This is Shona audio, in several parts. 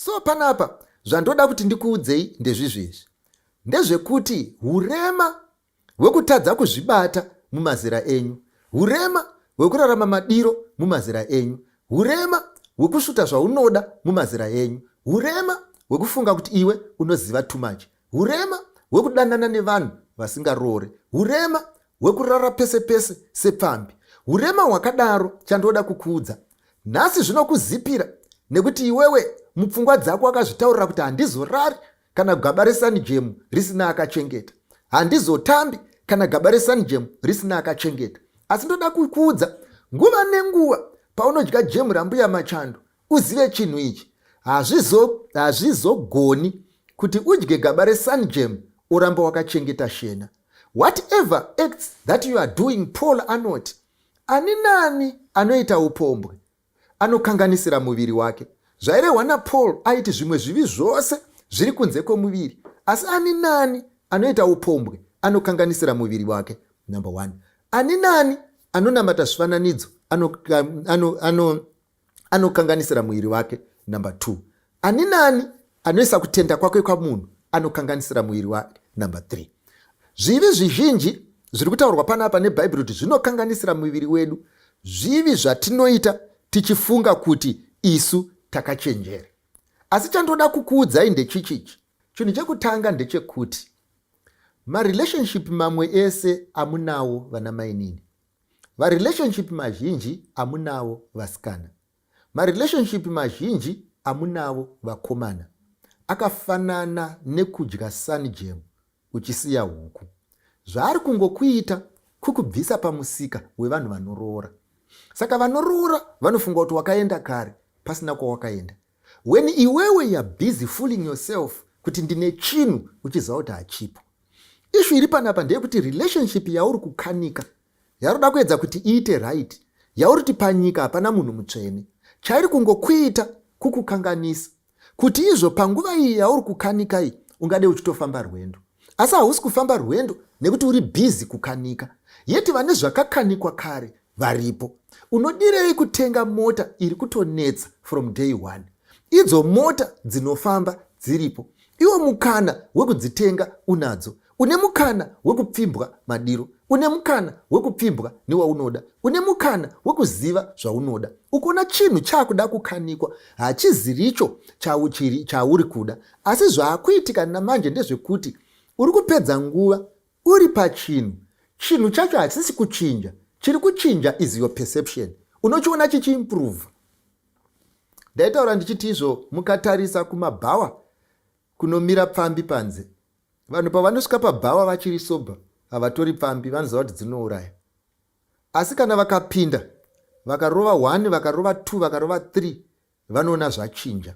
So panapa zvandoda kuti ndikuudzei ndezvizvi izvi, ndezvekuti urema hwekutadza kuzvibata mumazera enyu, urema hwekurarama madiro mumazera enyu, urema hwekusvuta zvaunoda mumazera enyu, urema hwekufunga kuti iwe unoziva too much, urema hwekudanana nevanhu vasingaroore, urema hwekurara pese pese sepfambi, urema hwakadaro, chandoda kukuudza nhasi, zvinokuzipira nekuti iwewe mupfungwa dzako akazvitaurira kuti handizorari kana gaba reSanjemu risina akachengeta, handizotambi kana gaba reSanjemu risina akachengeta. Asi ndoda kukuudza, nguva nenguva paunodya jemu rambuya Machando, uzive chinhu ichi: hazvizogoni kuti udye gaba reSanjem uramba wakachengeta shena. Whatever acts that you are doing, Paul anoti ani nani anoita upombwe anokanganisira muviri wake. Zvairehwa naPaul, aiti zvimwe zvivi zvose zviri kunze kwemuviri, asi ani nani anoita upombwe anokanganisira muviri wake, number one. Ani nani anonamata zvifananidzo anokanganisira muviri wake, number two. Ani nani anoisa kutenda kwake kwamunhu anokanganisira muviri wake, number three. Zvivi zvizhinji zviri kutaurwa panapa neBhaibheri kuti zvinokanganisira muviri wedu, zvivi zvatinoita tichifunga kuti isu takachenjera. Asi chandoda kukuudzai ndechichichi: chinhu chekutanga ndechekuti marelationship mamwe ese amunawo vana mainini, varelationship mazhinji amunawo vasikana, marelationship mazhinji amunavo vakomana, akafanana nekudya Sunjam uchisiya huku. Zvaari kungokuita kukubvisa pamusika wevanhu vanoroora. Saka vanoroora vanofunga kuti wakaenda kare, pasina kwawakaenda. When iwewe you are busy fooling yourself kuti ndine chinhu, uchiziva kuti hachipo. Issue iri panapa ndeyekuti relationship yauri kukanika, yaroda kuedza kuti iite right, yauri kuti panyika hapana munhu mutsvene, chairi kungokuita kukukanganisa kuti izvo panguva iyi yauri kukanika iyi ungade uchitofamba rwendo, asi hausi kufamba rwendo nekuti uri busy kukanika. Yeti vane zvakakanikwa kare varipo. Unodirei kutenga mota iri kutonetsa from day one? Idzo mota dzinofamba dziripo, iwo mukana wekudzitenga unadzo. Une mukana wekupfimbwa madiro, une mukana wekupfimbwa newaunoda, une mukana wekuziva zvaunoda. Ukuona chinhu chaakuda kukanikwa, hachiziricho chauri kuda. Asi zvaakuitika namanje ndezvekuti uri kupedza nguva uri pachinhu, chinhu chacho hachisi kuchinja. Chiri kuchinja is your perception, unochiona chichiimprove. Ndaitaura ndichiti izvo mukatarisa kumabhawa kunomira pfambi panze, vanhu pavanosvika pabhawa vachiri sober havatori pfambi, vanoziva kuti dzinouraya. Asi kana vakapinda, vakarova 1, vakarova 2, vakarova 3, vanoona zvachinja,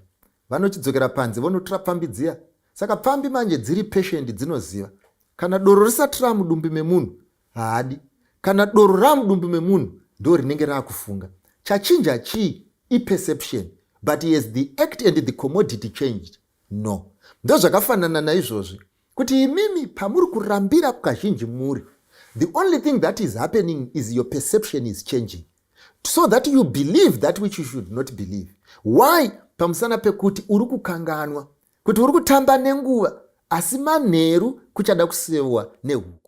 vanochidzokera panze vonotora pfambi dziya. Saka pfambi manje dziri patient, dzinoziva kana doro risati ramudumbi memunhu haadi. Kana doro ramudumbi memunhu ndo rinenge raakufunga. Chachinja chii? Iperception. But has the act and the commodity changed? No. Ndozvakafanana naizvozvi kuti imimi pamuri kurambira kazhinji muri, the only thing that is happening is your perception is changing so that you believe that which you should not believe. Why? Pamusana pekuti uri kukanganwa kuti uri kutamba nenguva, asi manheru kuchada kusewa nehuku.